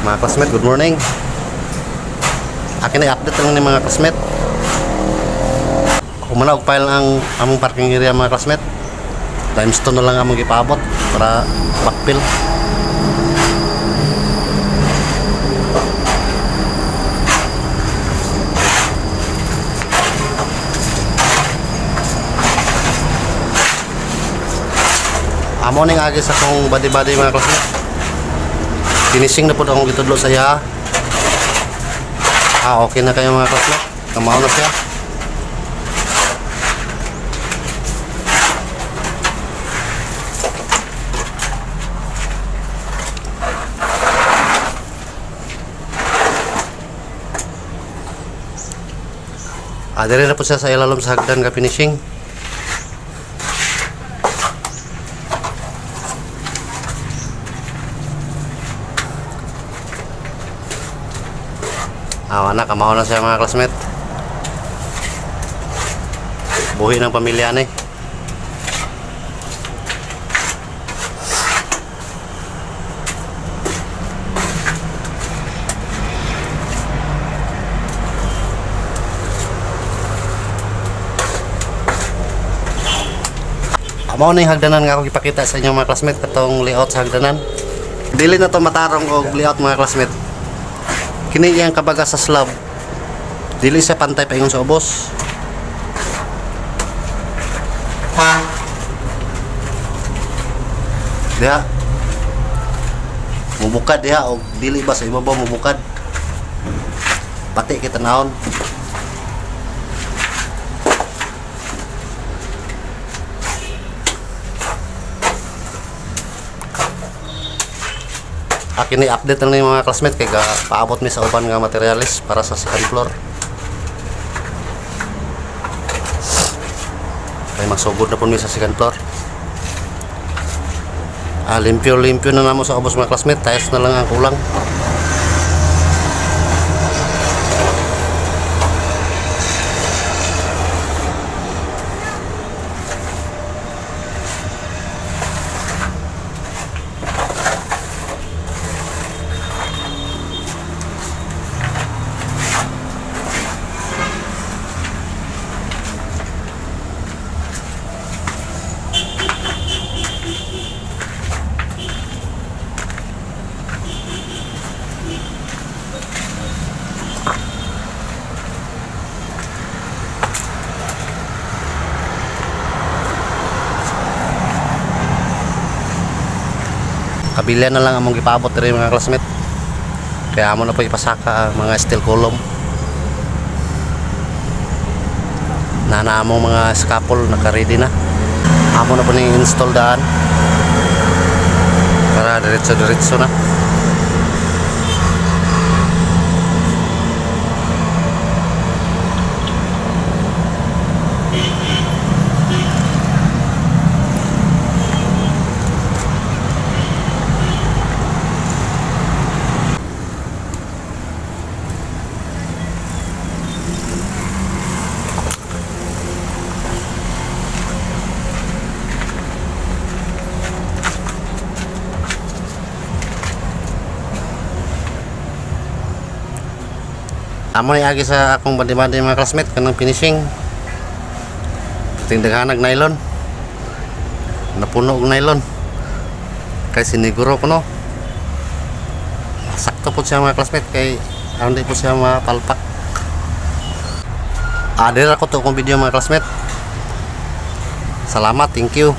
Mga classmate, good morning. Akin na update lang ni mga classmate. Humana og file ang among parking area, mga classmate. Limestone na lang among gipaabot para backfill. Amo ning agi sa akong body-body, mga classmate. Finishing na po akong gitudlo sa iya. Ah, okay na kayo, mga classmate. Kamao na siya. Ah, dire na po siya sa ilalom sa hagdan nga finishing. Ah, anak, kamao na siya, mga classmate. Buhi ng pamilya ni. Amo na yung hagdanan nga ako ipakita sa inyo, mga classmate, katong layout sa hagdanan. Dili na to matarong og layout, mga classmate. Kini iyang kabaga sa slab. Dili siya pantay paingon sa ubos. Diha. Mubukad diha og dili ba sa ibabaw mubukad. Pati kita naon. Akin ni update lang ni mga classmate kay ga paabot mi sa uban nga materialis para sa second floor. Kay magsugod na po mi sa second floor. Ah, limpyo-limpyo na namo sa ubos, mga classmate. Tiles na lang ang kulang. Kabilya na lang among gipaabot diri, mga classmate. Kaya amo na po ipasaka ang mga steel column. Na na among mga scaffold naka-ready na. Amo na po ni install daan. Para diretso-diretso na. Amo ni agi sa akong bandi-bandi, mga classmate, kanang finishing. Tingdaghanag nylon. Napuno og nylon. Kay siniguro ko no. Sakto po siya, mga classmate, kay aron di po siya mapalpak. Ah, dire ako to akong video, mga classmate. Salamat, thank you.